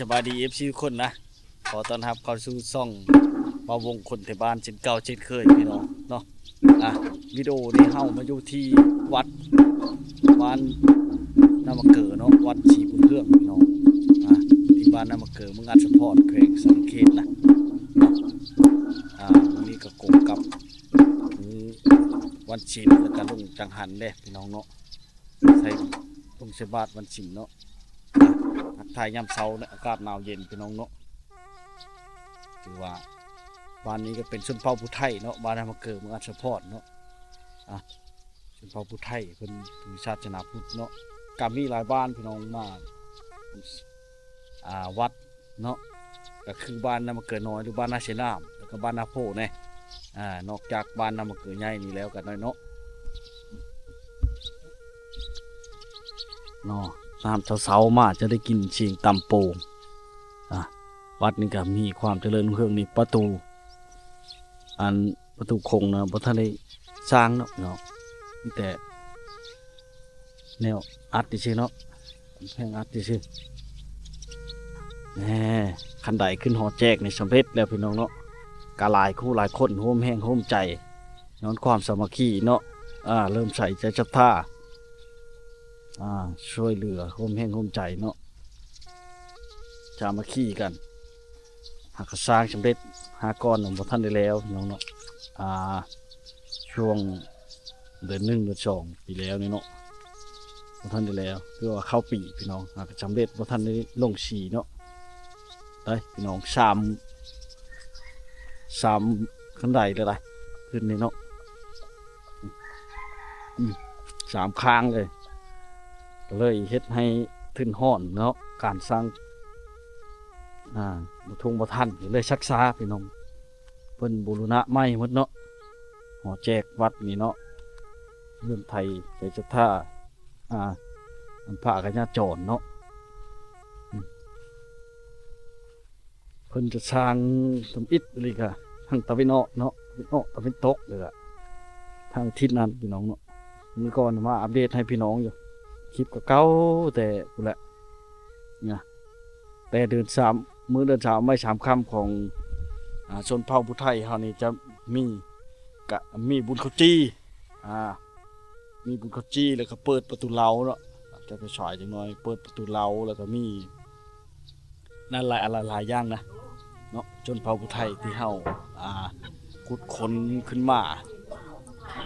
ສະບາຍດີ ເອັຟຊີ ທຸກຄົນນະ ຂໍຕ້ອນຮັບເຂົ້າສູ່ຊ່ອງບ່າວວົງຄົນໄທບ້ານເຊັ່ນເກົ່າເຊັ່ນເຄີຍພີ່ນ້ອງເນາະ. ອ່າ ວິດີໂອນີ້ເຮົາມາຢູ່ທີ່ວັດບ້ານນາມະເກີເນາະ ວັດສີບຸນເຮືອງພີ່ນ້ອງ. ອ່າ ທີ່ບ້ານນາມະເກີ ເມືອງອັດສະພອນ ແຂວງສະຫວັນນະເຂດນະ. ອ່າ ມື້ນີ້ກໍກົງກັບມື້ວັນສິນ ແລ້ວກໍລົງຈັງຫັນເດ້ພີ່ນ້ອງເນາະ. ໃສ່ ລົງໃສ່ບາດວັນສິນເນາະ. ອ່າ ທັກທາຍຍາມເຊົ້າໃນອາກາດໜາວເຢັນພີ່ນ້ອງເນາະ. ຖືວ່າບ້ານນີ້ກໍເປັນຊົນເຜົ່າຜູ້ໄທເນາະ ບ້ານນາມະເກີ ເມືອງອັດສະພອນເນາະ. ອ່າ ຊົນເຜົ່າຜູ້ໄທ ເພິ່ນຖືສາສະໜາພຸດເນາະ. ກໍມີຫຼາຍບ້ານພີ່ນ້ອງມາ ອ່າ ວັດເນາະ ກໍຄືບ້ານນາມະເກີນ້ອຍ ຫຼື ບ້ານນາເຊນ້ຳ ແລ້ວກໍບ້ານນາໂພແດ່. ອ່າ ນອກຈາກບ້ານນາມະເກີໃຫຍ່ນີ້ແລ້ວກໍນ້ອຍເນາະ ເນາະ. ຍາມເຊົ້າໆມາຈະໄດ້ກິນສຽງຕຳໂປງ. ອ່າ ວັດນີ້ກໍມີຄວາມຈະເລີນຮຸ່ງເຮືອງ. ນີ້ປະຕູ ອັນ ປະຕູໂຂງນະ ບໍ່ທັນໄດ້ສ້າງເນາະ ເນາະ ມີແຕ່ແນວອັດຊື່ໆເນາະ ກຳແພງອັດຊື່ໆ. ແນ່ ຄັນໄດຂຶ້ນຫໍແຈກນີ້ສຳເລັດແລ້ວພີ່ນ້ອງເນາະ. ກະຫຼາຍຄູ່ຫຼາຍຄົນຮ່ວມແຮງຮ່ວມໃຈ ຍ້ອນຄວາມສາມັກຄີເນາະ. ອ່າ ເລີ່ມໃສ່ໃຈສັດທາ ອ່າ ຊ່ວຍເຫຼືອຮ່ວມແຮງຮ່ວມໃຈເນາະ ສາມັກຄີກັນ. ຫາກະສ້າງສຳເລັດ ຫາກ່ອນບໍ່ທັນໄດ້ແລ້ວພີ່ນ້ອງເນາະ. ອ່າ ຊ່ວງເດືອນໜຶ່ງເດືອນສອງປີແລ້ວນີ້ເນາະ ບໍ່ທັນໄດ້ແລ້ວ ຄືວ່າເຂົ້າປີພີ່ນ້ອງ. ຫາກະສຳເລັດ ບໍ່ທັນໄດ້ລົງສີເນາະ. ໄດ້ພີ່ນ້ອງ ສາມ ສາມຄັນໄດເລີຍໄດ ຂຶ້ນນີ້ເນາະ. ອືມ ສາມຂ້າງເລີຍ ກໍເລີຍເຮັດໃຫ້ທຶນຮ້ອນເນາະ ການສ້າງ ອ່າ ບໍ່ທົ່ງບໍ່ທັນ ກໍເລີຍຊັກຊ້າພີ່ນ້ອງ. ເພິ່ນບູລະນະໃໝ່ໝົດເນາະ ຫໍແຈກວັດນີ້ເນາະ ເລື່ອມໄທໃຈສັດທາ ອ່າ ນຳພະອາກະຍາຈອນເນາະ. ອືມ ເພິ່ນຈະສ້າງທຳອິດອີ່ຫຼີກະທາງຕາເວັນອອກເນາະ ຕາເວັນອອກ ຕາເວັນຕົກ ແລ້ວກະທາງທິດນັ້ນພີ່ນ້ອງເນາະ. ມື້ກ່ອນມາອັບເດດໃຫ້ພີ່ນ້ອງຢູ່ ຄລິບກໍເກົ່າແຕ່ພຸ້ນແຫຼະນະ ແຕ່ເດືອນສາມ ມື້ເດືອນສາມໄມ້ສາມຄຳຂອງ ອ່າ ຊົນເຜົ່າຜູ້ໄທເຮົານີ້ຈະມີ ກະມີບຸນເຂົ້າຈີ່ ອ່າ ມີບຸນເຂົ້າຈີ່ ແລ້ວກໍເປີດປະຕູເລົາເນາະ ຈະໄປສາຍຈັກໜ້ອຍ ເປີດປະຕູເລົາ ແລ້ວກໍມີນັ້ນຫຼາຍ ຫຼາຍ ຫຼາຍຢ່າງນະເນາະ. ຊົນເຜົ່າຜູ້ໄທທີ່ເຮົາ ອ່າ ຂຸດຄົ້ນຂຶ້ນມາ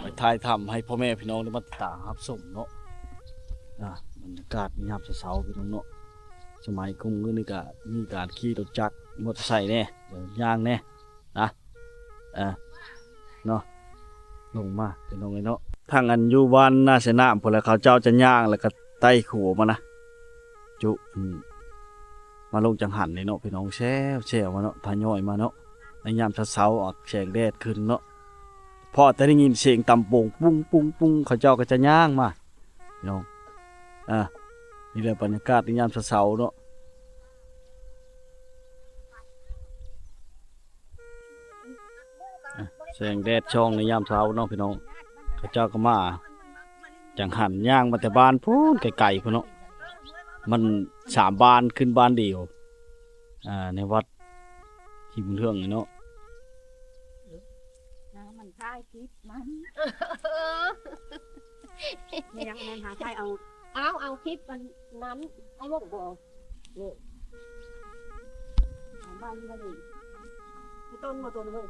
ໄປຖ່າຍທຳໃຫ້ພໍ່ແມ່ພີ່ນ້ອງໄດ້ມາຕິດຕາມຮັບຊົມເນາະ. ອ່າ ບັນຍາກາດຍາມເຊົ້າໆ ພີ່ນ້ອງເນາະ ສະໄໝກຸ້ມເງິນນີ້ກະມີການຂີ່ລົດຈັກ ມໍເຕີໄຊແດ່ ຍ່າງແດ່ ນະ ເອີ ເນາະ ລົງມາພີ່ນ້ອງເອີຍເນາະ. ທາງອັນຢູ່ບ້ານນາເຊນ້ຳພຸ້ນແຫຼະ ເຂົາເຈົ້າຈະຍ່າງແລ້ວກໍໄຕ່ຂົວມານະ ຈຸ ອືມ ມາລົງຈັງຫັນນີ້ເນາະ ພີ່ນ້ອງ ແຊວໆມາເນາະ ທະຍອຍມາເນາະ ໃນຍາມເຊົ້າໆ ອອກແສງແດດຂຶ້ນເນາະ. ພໍແຕ່ໄດ້ຍິນສຽງຕຳໂປງ ປຸ້ງໆໆ ເຂົາເຈົ້າກໍຈະຍ່າງມາ ພີ່ນ້ອງ. ອ່າ ນີ້ແຫຼະບັນຍາກາດໃນຍາມເຊົ້າໆເນາະ. ອ່າ ແສງແດດສ່ອງໃນຍາມເຊົ້າເນາະ ພີ່ນ້ອງ. ເຂົາເຈົ້າກໍມາຈັງຫັນ ຍ່າງມາແຕ່ບ້ານພຸ້ນ ໄກໆພຸ້ນເນາະ. ມັນສາມບ້ານຂຶ້ນບ້ານດຽວ ອ່າ ໃນວັດ ທີ່ບຸນເຮືອງນີ້ເນາະ. ນ້ຳມັນຖ່າຍຄລິບມັນ ແມ່ນຫຍັງ ແມ່ນຫາຖ່າຍເອົາ ເອົາ ເອົາຄລິບອັນນັ້ນ ເອົາລົງບໍ່? ນີ້ ເອົາບ້ານນີ້ ຕົ້ນບໍ່ ຕົ້ນເບິ່ງ.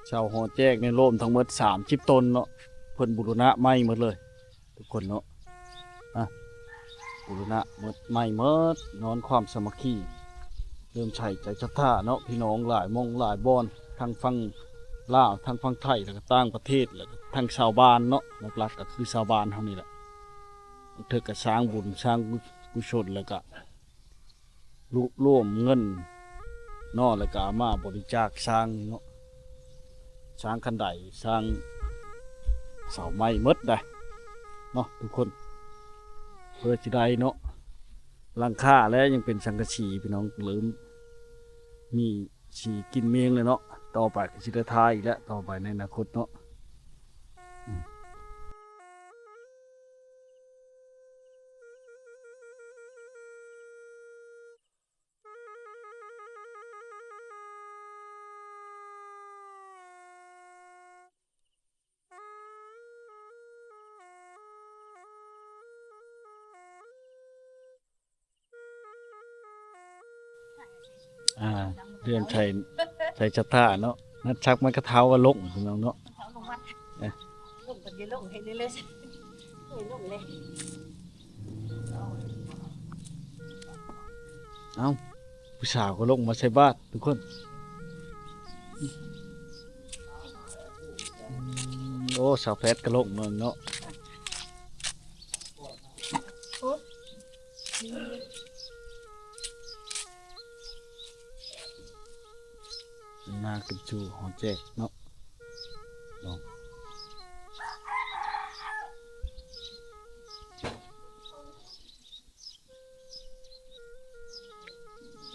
ເສົາຫໍແຈກນີ້ໂລ້ມທັງໝົດສາມສິບຕົ້ນເນາະ ເພິ່ນບູລະນະໃໝ່ໝົດເລີຍ ທຸກຄົນເນາະ ອ່າ ບູລະນະໝົດ ໃໝ່ໝົດ ຍ້ອນຄວາມສາມັກຄີ ເລີ່ມໃສ່ໃຈສັດທາເນາະ ພີ່ນ້ອງຫຼາຍໝ່ອງຫຼາຍບ່ອນ ທັງຝັ່ງລາວ ທັງຝັ່ງໄທ ແລ້ວກໍຕ່າງປະເທດ ແລ້ວກໍທັງຊາວບ້ານເນາະ ຫຼັກໆກໍຄືຊາວບ້ານເຮົານີ້ແຫຼະ ບາງເທື່ອກໍສ້າງບຸນ ສ້າງກຸສົນ ແລ້ວກໍ ລວບລວມເງິນເນາະ ແລ້ວກໍເອົາມາບໍລິຈາກສ້າງເນາະ. ສ້າງຄັນໄດ ສ້າງເສົາໄມ້ໝົດໄດ໋ເນາະທຸກຄົນ ເພື່ອຊິໄດ້ເນາະ ຫຼັງຄາແລ້ວຍັງເປັນສັງກະສີພີ່ນ້ອງ ເລີ່ມມີສີກິ່ນເໝັນແລ້ວເນາະ ຕໍ່ໄປກໍຊິໄດ້ທາອີກແລ້ວ ຕໍ່ໄປໃນອະນາຄົດເນາະ. ອ່າ ເລື່ອງໃສ່ ໃສ່ສະຖາເນາະ ນັດຊັກມັນກະເທົາກະລົງພີ່ນ້ອງເນາະ ເອີ ລົງກັນຢູ່ລົງເຮັດເລີຍ ເອີ ລົງເລີຍ. ເອົ້າ ຜູ້ສາວກໍລົງມາໃສ່ບາດທຸກຄົນ ໂອ້ ສາວແພດກໍລົງເນາະ ໜ້າຂຶ້ນສູ່ຫໍແຈກເນາະ ເນາະ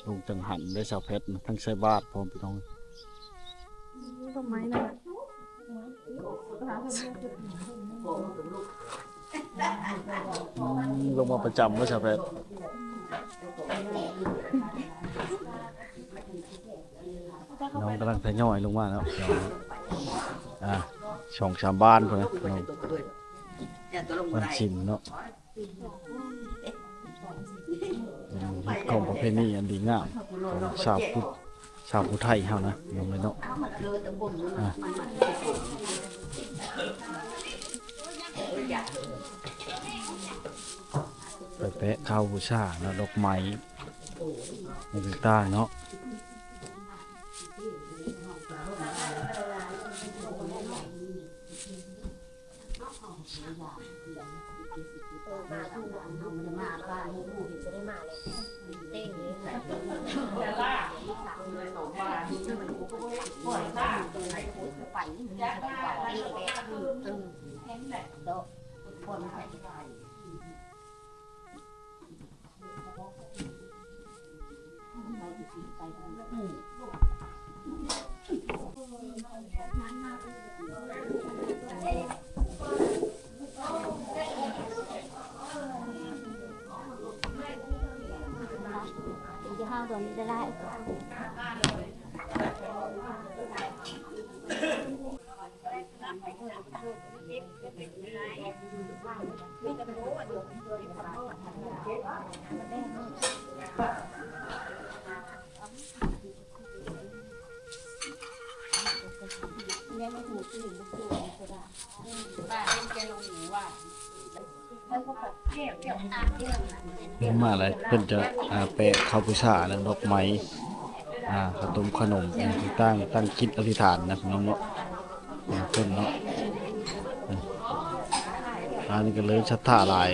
ລົງຈັ່ງຫັນໄດ້ສາວແພັດນະ ທັງໃສ່ບາດພ້ອມພີ່ນ້ອງ ຕົ້ນໄມ້ນະ ອືມ ລົງມາປະຈຳບໍ່ສາວແພັດ ນ້ອງກຳລັງທະຍອຍລົງມາແລ້ວ ອ່າ ສອງສາມບ້ານພຸ້ນນະ ນ້ອງ ບ້ານສິນເນາະ. ເປັນຮີດຄອງປະເພນີອັນດີງາມຂອງຊາວພຸດ ຊາວຜູ້ໄທເຮົານະ ນ້ອງເອີຍເນາະ ອ່າ ໄປແປະເຂົ້າບູຊາເນາະ ດອກໄມ້ຕ່າງໆເນາະ. ມາແລ້ວເພິ່ນຈະ ອ່າ ແປະເຂົ້າບູຊາ ແລ້ວດອກໄມ້ ອ່າ ເຂົ້າຕົ້ມຂະໜົມ ຕ່າງໆ ຕັ້ງຈິດອະທິຖານນະພີ່ນ້ອງເນາະ ຫຼາຍຄົນເນາະ ອ່າ ອັນນີ້ກໍເລີຍສັດທາຫຼາຍ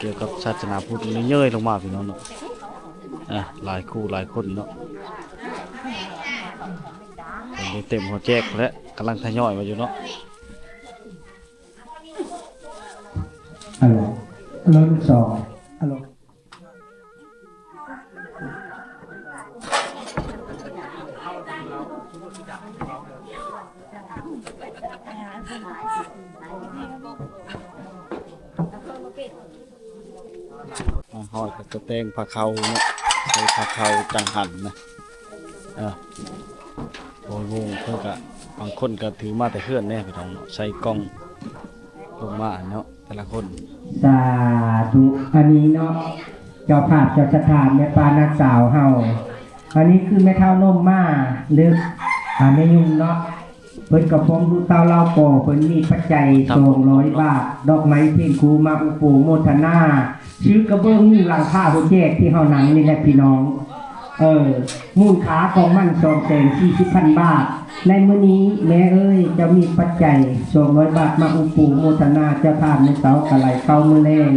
ກ່ຽວກັບສາສະໜາພຸດ ເຍີ້ຍໆລົງມາພີ່ນ້ອງເນາະ ອ່າ ຫຼາຍຄູ່ຫຼາຍຄົນເນາະ ເພິ່ນໄດ້ເຕັມຫໍແຈກແລ້ວ ກຳລັງທະຍອຍມາຢູ່ເນາະ. ອາໂຫຼ ອາໂຫຼ ໜຶ່ງ ສອງ ອາໂຫຼ ອ່າ ຮອດກໍຈະແຕ່ງພາເຂົ້າເນາະ ໃສ່ພາເຂົ້າຈັງຫັນນະ ເອີ ໂອ້ຍ ວົງເພິ່ນກະ ບາງຄົນກະຖືມາແຕ່ເຮືອນແດ່ພີ່ນ້ອງເນາະ ໃສ່ກ່ອງລົງມາເນາະ ແຕ່ລະຄົນ. ສາທຸ ອັນນີ້ເນາະ ເຈົ້າພາບເຈົ້າສັດທາແມ່ປ້ານ້າສາວເຮົາ ອັນນີ້ຄືແມ່ເຖົ້ານົມມາ ຫຼື ອາ ແມ່ຍຸງເນາະ. ເພິ່ນກໍພ້ອມລູກເຕົ້າເຫຼົ່າກໍ ເພິ່ນມີປັດໄຈສອງຮ້ອຍບາດ ດອກໄມ້ພຽງຄູ່ ມາອະນຸໂມທະນາ ຊື້ກະເບື້ອງມຸງຫຼັງຄາຫົວແຈກທີ່ເຮົານັ່ງນີ້ແຫຼະພີ່ນ້ອງ ເອີ ມູນຄ່າຂອງມັນສອງແສນສີ່ສິບພັນບາດ. ໃນມື້ນີ້ແມ່ເອີຍ ເຈົ້າມີປັດໄຈສອງຮ້ອຍບາດ ມາອະນຸໂມທະນາ ເຈົ້າທ່ານແມ່ເຖົ້າກະໄຫຼເຂົ້າມື້ແລງ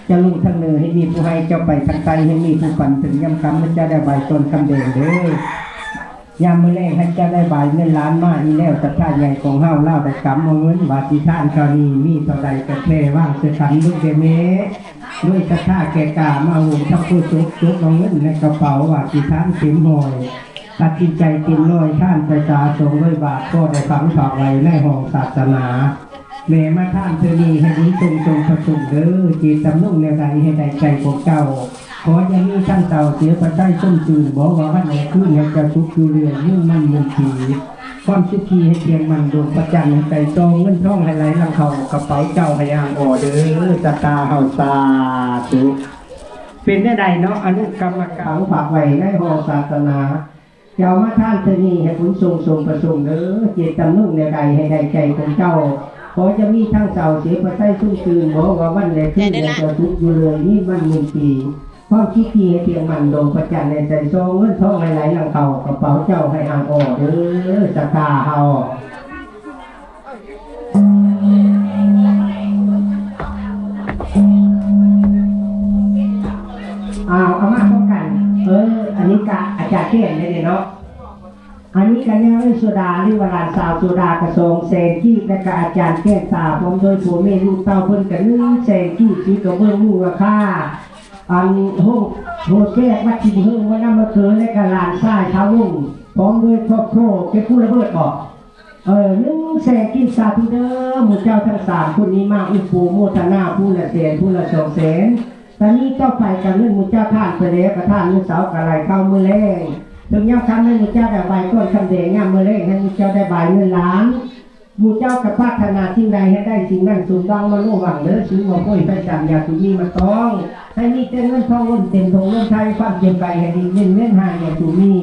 ຈະລົງທາງເໜືອໃຫ້ມີຜູ້ໃຫ້ ເຈົ້າໄປທາງໃຕ້ໃຫ້ມີຜູ້ປັນ ເຖິງຍາມຄ່ຳເມື່ອເຈົ້າໄດ້ໄຫວ້ຕອນຄ່ຳແດງເດີ. ຍາມມື້ແລງໃຫ້ເຈົ້າໄດ້ບາຍເງິນລ້ານມາອີກແລ້ວ, ສັດທາໃຫຍ່ຂອງເຮົາ ລາວໄດ້ກຳເອົາເງິນວ່າຊິທານເທົ່ານີ້, ມີເທົ່າໃດກໍແຜ່ວາງໃສ່ຂັນເບິ່ງແດ່ແມ້. ດ້ວຍສັດທາແກ່ກ້າມາໂຮມທັງຜູ້ສົກ, ຈົກເອົາເງິນໃນກະເປົາວ່າຊິທານເຕັມຮ້ອຍ, ຕັດສິນໃຈເຕັມຮ້ອຍ ທານໄປສາສອງຮ້ອຍບາດ, ກໍໄດ້ຝັງຝາກໄວ້ໃນຫ້ອງສາສະໜາ. ແມ່ມາທານເທື່ອນີ້ໃຫ້ບຸນສົ່ງ ຈົ່ງປະສົມເດີ, ເຈດຈຳນົງແນວໃດໃຫ້ໄດ້ໃຈຂອງເຈົ້າ. ຂໍຢ່າມີທັງເສົ້າເສຍພະໄຊຊົມຊື່ນ, ບອກວ່າວັນໃດຄືນໃຫ້ເຈົ້າສຸກຢູ່ເລື້ອຍ, ຍືນມັນໝື່ນປີ. ຄວາມສຸຂີໃຫ້ທ່ຽງໝັ້ນ, ດົງພະຈັນໃຫ້ໃສສ່ອງ, ເງິນທອງໃຫ້ໄຫຼຫຼັ່ງເຂົ້າກະເປົາເຈົ້າໃຫ້ອ່າງອໍເດີ, ສັດທາເຮົາ ສາທຸ. ເປັນແນວໃດເນາະ ອະນຸກຳມະການ ຝັງຝາກໄວ້ໃນຫ້ອງສາສະໜາ. ເຈົ້າມາທານເທື່ອນີ້ໃຫ້ບຸນສົ່ງ ຈົ່ງປະສົມເດີ, ເຈດຈຳນົງແນວໃດໃຫ້ໄດ້ໃຈຂອງເຈົ້າ. ຂໍຢ່າມີທັງເສົ້າເສຍພະໄຊຊົມຊື່ນ, ບອກວ່າວັນໃດຄືນໃຫ້ເຈົ້າສຸກຢູ່ເລື້ອຍ, ຍືນມັນໝື່ນປີ. ຄວາມສຸຂີໃຫ້ທ່ຽງໝັ້ນ, ດົງພະຈັນໃຫ້ໃສສ່ອງ, ເງິນທອງໃຫ້ໄຫຼຫຼັ່ງເຂົ້າກະເປົາເຈົ້າໃຫ້ອ່າງອໍເດີ, ສັດທາເຮົາ. ອ້າວ ເອົາມາພ້ອມກັນ. ເອີ ອັນນີ້ກະອາຈານແກ້ນເດ້ເນາະ, ອັນນີ້ກະຍາເອື້ອຍໂສດາ ຫຼືວ່າຫຼານສາວໂສດາກະສອງແສນກີບ, ແລະກະອາຈານແກ້ນຕາ ພ້ອມດ້ວຍພໍ່ແມ່ລູກເຕົ້າເພິ່ນກະໜຶ່ງແສນກີບ, ຄືກະເບິ່ງມູນຄ່າ ອັນໂຮງ ໂຮງແກ້ນວັດທິມເຮີງ ມານຳມາເກີນ ແລະກະຫຼານຊາຍທາວົງ ພ້ອມດ້ວຍຄອບຄົວ ເກັບຜູ້ລະເບີດບໍ? ເອີ ໜຶ່ງແສນກີບ ສາທຸເດີ. ໝູ່ເຈົ້າທັງສາມຄົນນີ້ມາອຸປະໂມທະນາຜູ້ລະແສນ ຜູ້ລະສອງແສນ. ຕອນນີ້ຕໍ່ໄປກະເງິນໝູ່ເຈົ້າທານໄປແລ້ວ ກະທານມື້ເຊົ້າກະໄຫຼເຂົ້າມື້ແລງ. ເຖິງຍາມຄ່ຳໃຫ້ໝູ່ເຈົ້າໄດ້ບາຍກ້ອນຄຳແດງ, ຍາມມື້ແລງໃຫ້ໝູ່ເຈົ້າໄດ້ບາຍເງິນລ້ານ. ໝູ່ເຈົ້າກະປາດຖະໜາສິ່ງໃດໃຫ້ໄດ້ສິ່ງນັ້ນ ສົມດັ່ງມະໂນຫວັງເດີ. ຊື່ວ່າໂພຍໄພສັນ ຢ່າສຸມີມາຕ້ອງ. ໃຫ້ມີແຕ່ເງິນທອງລົ້ນເຕັມຖົງລົ້ນໄທ, ຄວາມເຈັບໄຂ້ໃຫ້ຫຼີກເວັ້ນ ເວັ້ນຫ່າງຢ່າສູ່ມີ.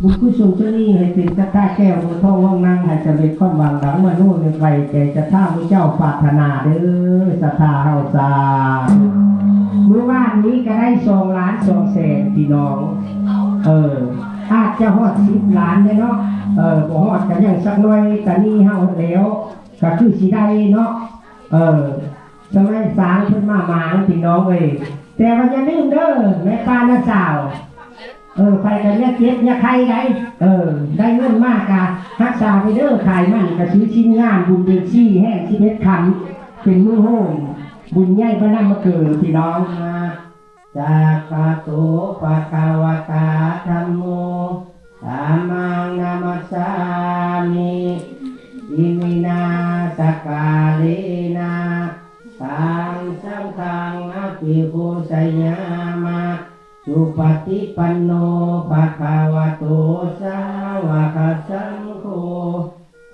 ບຸນກຸສົນໂຊນນີ້ໃຫ້ເປັນສັດທາແກ້ວ ເງິນທອງຮອງນັ່ງ ໃຫ້ສຳເລັດຄວາມຫວັງດັ່ງມະໂນນຶກໄວ້ໃຈ ສັດທາໝູ່ເຈົ້າປາດຖະໜາເດີ ສັດທາເຮົາ ສາທຸ. ມື້ວານນີ້ກະໄດ້ສອງລ້ານສອງແສນພີ່ນ້ອງ. ເອີ ອາດຈະຮອດສິບລ້ານເດ້ເນາະ. ເອີ ບໍ່ຮອດກະຍັງສັກໜ້ອຍ, ຕອນນີ້ເຮົາແລ້ວກະຄືຊິໄດ້ເນາະ. ເອີ ສະໄໝສາງເພິ່ນມາໝາງພີ່ນ້ອງເອີຍ. ແຕ່ວ່າຢ່າລືມເດີ ແມ່ປ້ານ້າສາວ, ເອີ ໃຜກະຢ່າເຈັບຢ່າໄຂ້ໃດ. ເອີ ໄດ້ເງິນມາກະຮັກສາໄວ້ເດີ, ຂາຍມັນກະຊື້ຊິນງາມ, ບຸນເດືອນສີ່ແຮມສິບເອັດຄ່ຳ ເປັນມື້ໂຮມບຸນໃຫຍ່ບ້ານນາມະເກີພີ່ນ້ອງ. ສັກກາໂຕ ພະຄະວະຕາ ທຳໂມ ທຳມັງ ນະມັດສາມິ. ອິມິນາ ສັກກາເລນະ ຕັງ ສັງຄັງ ອະພິປູຊະຍາມະ. ສຸປະຕິປັນໂນ ພະຄະວະໂຕ ສາວະກະສັງໂຄ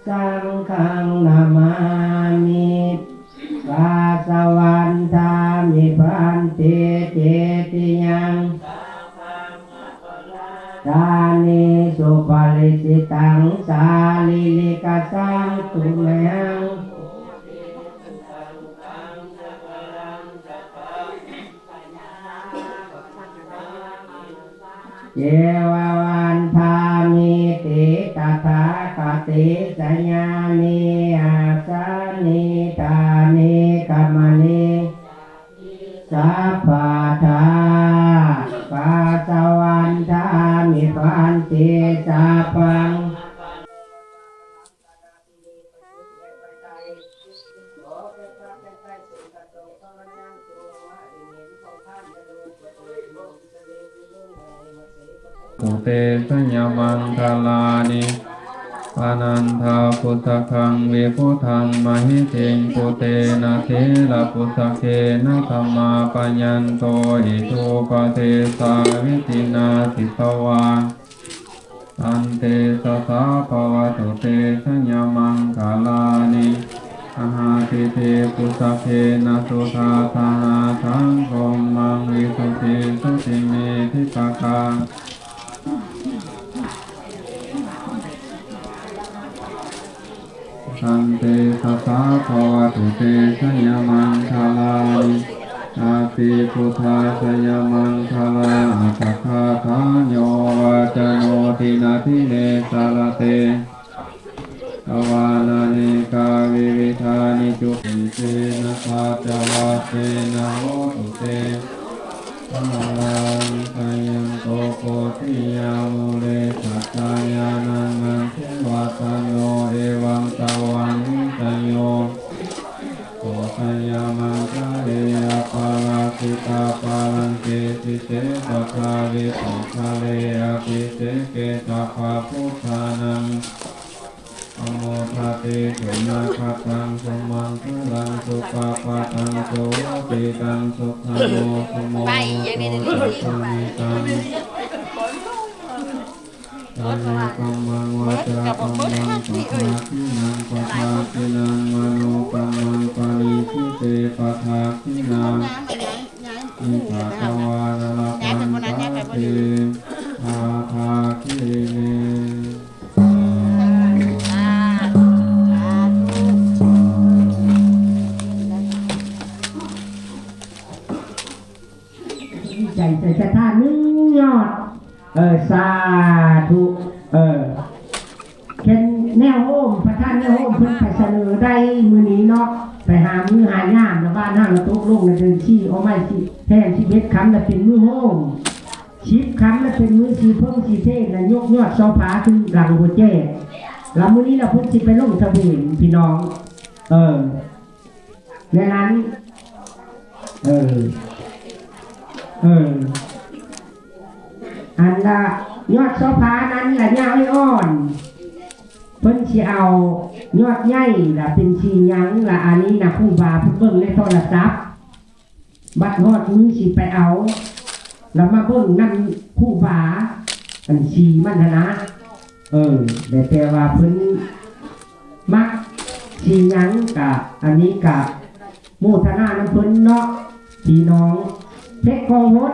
ສັງຄັງ ນະມາມິ. ກາສະວັນທາມິ ພັນເຕ ເຈຕິຍັງ ສາທານິ ສຸປະລິຊິຕັງ ສາລີລິກະສັງ ຕຸມະຍັງ ເຈວະວັນທາມິ ຕິ ຕະຖາຄະຕິ ສະຍານິ ອາສານິ ຖານິ ກະມະນິ ສັບພະທາ. ກາສະວັນທາມິ ພັນເຕ ສັບພັງ ໂຕເຕ ຊະຍະມັງຄະລານິ ອະນັນທະພຸດທະຄັງ ວິພຸດທະງ ມະຫິຕິງ ປຸດເຕນະ ທີລະປຸດທະເກນະ ທຳມາປະຍັນໂຕ ອິໂຕປະເດສາວິທິນາ ສິດຕະວາ ສັນເຕຊະສາ ພະວະຕຸເຕ ຊະຍະມັງຄະລານິ. ອະຫະຕິຕິ ປຸດທະເກນະ ສຸດທາທະຫາທັງ ພົມມັງ ວິສຸດທິ ສຸດທິເມທິຕະກາງ ສັນເຕຊະສາ ພະວະຕຸເຕ ຊະຍະມັງຄະລານິ. ອາຕິປຸດທາ ຊະຍະມັງຄະລາ ອັດຖະກະຖາ ໂຍວາຈະໂນ ດິນະດິເນ ສະລະເຕ ອະວານາເນກາວິວິທານິ ຈຸ ເຕນະ ປັດຈະວັດເຕນະ ໂຫຕຸເຕ ສາລັງ ສະຍັນໂຕ ໂພທິຍາ ມູເລ ສັກກາຍານະ Sita pālante sīse pathavipuṭṭhale abhiseke sabbabuddhānaṃ anumodati sunakkhattaṃ sumaṅgalaṃ supabhātaṃ suhuṭṭhitaṃ sukhaṇo sumuhutto ca suyiṭṭhaṃ kāyakammaṃ vācākammaṃ padakkhiṇaṃ padakkhiṇaṃ manokammaṃ paṇidhī te padakkhiṇā ni katvāna labhantatthe padakkhiṇe. ໃຈໃສ່ສັດທາໜຶ່ງຍອດ. ເອີ ສາທຸ. ເອີ ແມ່ນແນວໂຮມ ປະທານແນວໂຮມເພິ່ນໄປສະເໜີໄດ້ມື້ນີ້ເນາະ ໄປຫາມື້ຫາຍາມ ແລ້ວບ້ານເຮົາລະຕົກລົງໃນເດືອນສີ່ ເອົາໄມ້ສິ ແທນສິບເອັດຄ່ຳລະເປັນມື້ໂຮມ ສິບຄ່ຳລະເປັນມື້ສີເຜິ້ງສີເພນ ລະຍົກຍອດຊໍພາຂຶ້ນຫຼັງໂບແຈກ ລະມື້ນີ້ລະເພິ່ນຊິໄປລົງທະເບນພີ່ນ້ອງ. ເອີ ແນວນັ້ນ ເອີ ເອີ ອັນລະຍອດຊໍພານັ້ນລະຍາວໃຫ້ອ່ອນ ເພິ່ນຊິເອົາຍອດໃຫຍ່ລະເປັນສີຫຍັງລະ ອັນນີ້ນະຄູບາເພິ່ນເບິ່ງໃນໂທລະສັບ ບັດຮອດມື້ຊິໄປເອົາ ລະມາເບິ່ງນຳຄູບາ ອັນສີມັນຫັ້ນນະ ເອີ ແຕ່ວ່າເພິ່ນມັກສີຫຍັງກະ ອັນນີ້ກະໂມທະນານຳເພິ່ນເນາະ ພີ່ນ້ອງເຮັດກອງໂຫດ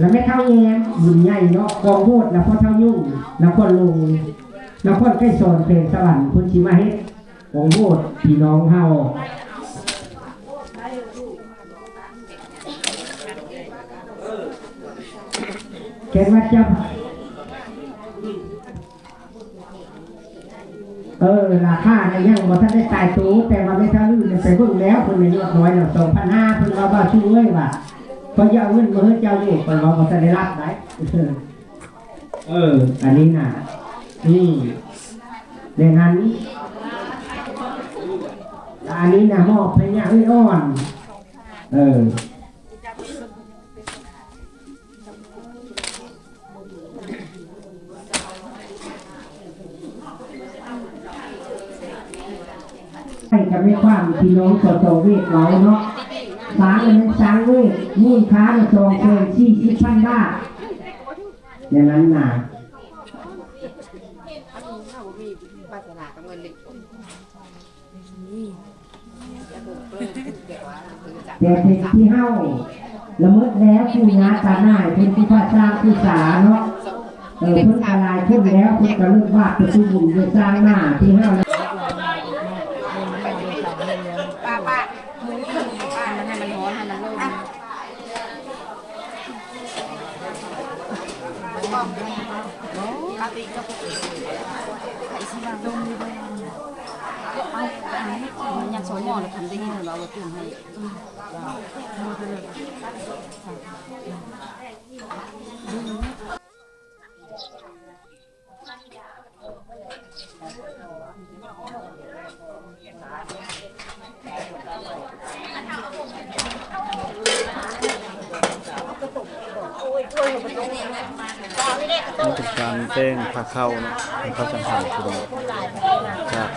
ລະແມ່ເຖົ້າແຍມ ບຸນໃຫຍ່ເນາະ ກອງໂຫດ ລະພໍ່ເຖົ້າຍຸງ ນະຄອນຫຼວງ ນະຄອນໄກສອນ ແຂວງສະຫວັນ ເພິ່ນຊິມາເຮັດກອງໂຫດ ພີ່ນ້ອງເຮົາ ແຂກວ່າຈະ ເອີ ລາຄານະຍັງບໍ່ທັນໄດ້ຕາຍໂຕ ແຕ່ວ່າແມ່ທະລືນະໄປເບິ່ງແລ້ວ ເພິ່ນນະຍອດນ້ອຍນະ ສອງພັນຫ້າ ເພິ່ນວ່າ ບ່າວຊູເອີຍວ່າ ຂ້ອຍຈະເອົາເງິນມາໃຫ້ເຈົ້າຢູ່ ຂ້ອຍວ່າບໍ່ທັນໄດ້ຮັບໄດ໋ ເອີ ອັນນີ້ນະ ອືມ ແມ່ນຫັ້ນ ອັນນີ້ນະ ມອບໃຫ້ຍາເອື້ອຍອ່ອນ ເອີ. ໃຫ້ກັບແມ່ຄວາມພີ່ນ້ອງ ສຈ ເວດ ເວົ້າເນາະ ສ້າງແມ່ນສ້າງເວດ ມູນຄ່ານະ ສອງແສນສີ່ສິບພັນບາດ ແນວນັ້ນນະ. ແຕ່ເປັນທີ່ເຮົາລະເມີດແລ້ວ ປູ່ຍ່າຕານາຍເພິ່ນຜູ້ພາສ້າງຜູ້ສາເນາະ ເອີ ເພິ່ນກະຫຼາຍຄົນແລ້ວ ເພິ່ນກະເລີກບາບປະຕູບຸນໄດ້ສ້າງໜ້າທີ່ເຮົາ ປາ ປາ ໃຫ້ມັນຮ້ອນ ໃຫ້ມັນລົງ. ຍັງສອງໝໍ້ລະ ຄັນໄດ້ຍິນເພິ່ນວ່າບໍ່ຕື່ມໃຫ້ ນີ້ເປັນການແບ່ງພາເຂົ້າເນາະ ເຂົ້າສັງຂານພີ່ນ້ອງ ຈາກ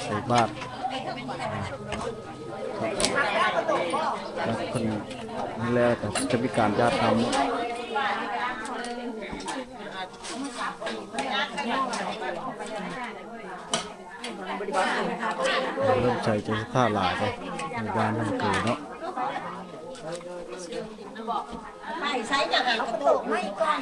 ໃສ່ບາດ ແລ້ວເພິ່ນ ແລ້ວກະຈະມີການຢາດທຳ ເລີ່ມໃສ່ໃຈສັດທາຫຼາຍເດ້ ໃນບ້ານນຳເກີເນາະ. ໄປໃສ່ຫຍັງ ເອົາໂຕກໄມ້ກ່ອນ.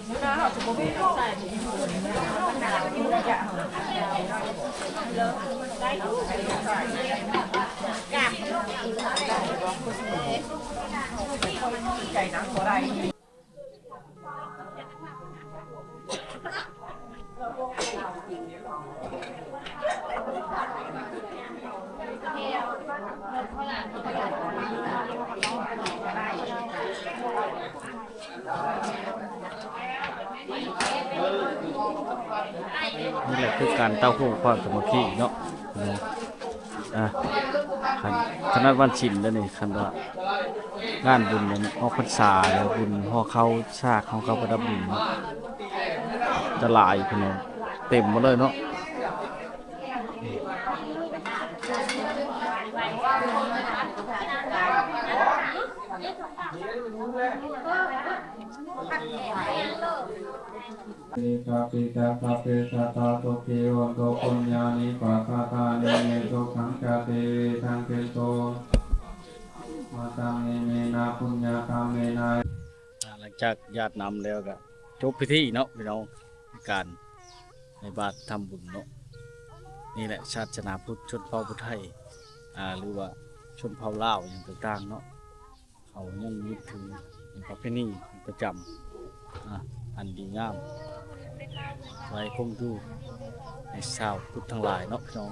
ມື້ໜ້າເຮົາຊິ ນີ້ແຫຼະຄືການເຕົ້າໂຮມຄວາມສາມັກຄີເນາະ. ອ່າ ຄັນ ຂະໜາດວັນສິນແລ້ວນີ້ ຄັນວ່າງານບຸນອອກພັນສາ ແລ້ວບຸນຫໍ່ເຂົ້າສາກ ຫໍ່ເຂົ້າປະດັບດິນເນາະ ຈະຫຼາຍພີ່ນ້ອງ ເຕັມໝົດເລີຍເນາະ. ເອກາປິດາສັບເພສັດຕາ ສຸຂີໂຫນຕຸ ປຸນຍານິປັກຂະຕານິ ເມສຸຂັງຈາຕິວີທັງເຄໂຕ ມາຕັງເອເມນະ ປຸນຍະກຳເມນະ. ອ່າ ຫຼັງຈາກຢາດນ້ຳແລ້ວກໍຈົບພິທີເນາະພີ່ນ້ອງ ການໃສ່ບາດທຳບຸນເນາະ. ນີ້ແຫຼະ ສາສະໜາພຸດ ຊົນເຜົ່າຜູ້ໄທ ອ່າ ຫຼືວ່າຊົນເຜົ່າລາວຫຍັງຕ່າງໆເນາະ ເຂົາຍັງຍຶດຖືເປັນປະເພນີປະຈຳ ອ່າ ອັນດີງາມ ໄວ້ຄົງຢູ່ໃຫ້ຊາວພຸດທັງຫຼາຍເນາະພີ່ນ້ອງ.